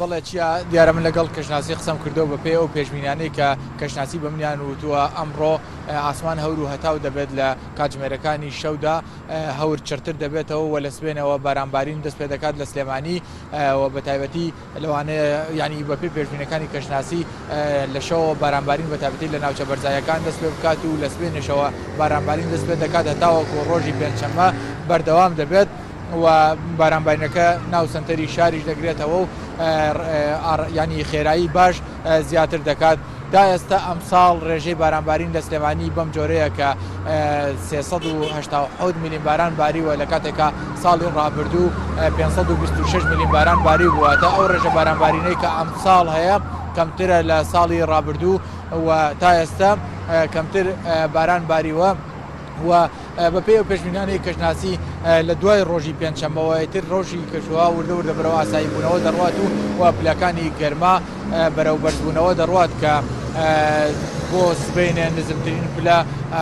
بەڵێ چیا، دیارە من لەگەڵ کەشناسی قسەم کردووە بەپێی ئەو پێشبینیانەی کە کەشناسی بە منیان وتووە ئەمڕۆ ئاسمان هەور و هەتاو دەبێت لە کاتژمێرەکانی شەودا هەور چڕتر دەبێتەوە و لە سبەینەوە بارانبارین دەست پێدەکات لە سلێمانی و بە تایبەتی لەوانەیە یانی بەپێی پێشبینەکانی کەشناسی لە شەوەوە بارانبارین بە تایبەتی لە ناوچە بەرزایەکان دەست پێ بکات و لە سبەینێشەوە بارانبارین دەست پێ دەکات هەتاوەکو ڕۆژی پێنجشەممە بەردەوام دەبێت. و بارانبارینەکە ناو سەنتەری شاریش دەگرێتەوە و ینی خێرایی باش زیاتر دەکات. تا ئێستا ئەمساڵ ڕێژەی بارانبارین لە سلێمانی بەم جۆرەیە کە 387 میلیم باران باریوە لە کاتێکا ساڵی ڕابردوو 526 میلیم باران باری بووە تا ئەو ڕێژە بارانبارینەی کە ئەمساڵ هەیە کەمترە لە ساڵی ڕابردوو و تا ئێستا کەمتر باران باریوە و بەپێی ئەو پێشبینانەی کەشناسی لە دوای ڕۆژی پێنجشەممەوە ئیتر ڕەوشی کەشوهەوا وردە وردە بەرەو ئاسایی بوونەوە دەڕوات و و پلەکانی گەرما بەرەو بەرزبوونەوە دەڕوات کە بۆ سبەینێ نزمترین پلە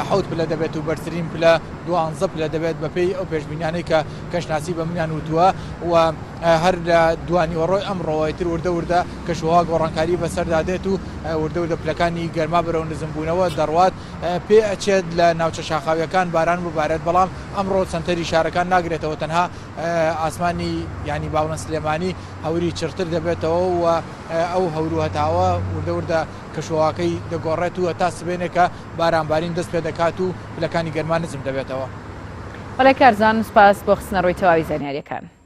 حەوت پلە دەبێت و بەرزترین پلە دوانزە پلە دەبێت بەپێی ئەو پێشبینانەی کە کەشناسی بە منیان وتووە و هەر لە دوانیوەڕۆی ئەمڕۆوە ئیتر وردە وردە کەشوهەوا گۆڕانکاری بەسەردا دێت و وردە وردە پلەکانی گەرما بەرەو نزمبوونەوە دەڕوات. پێ ئەچێت لە ناوچە شاخاویەکان باران ببارێت، بەڵام ئەمڕۆ سەنتەری شارەکان ناگرێتەوە، تەنها ئاسمانی یانی باڵن سلێمانی هەوری چڕتر دەبێتەوە و ئەو هەور و هەتاوە وردە وردە کەشوهەواکەی دەگۆڕێت و هەتا سبەینێ کە بارانبارین دەست پێ دەکات و پلەکانی گەرما نزم دەبێتەوە. بەڵێ کارزان، سوپاس بۆ خستنەڕووی تەواوی زانیارییەکان.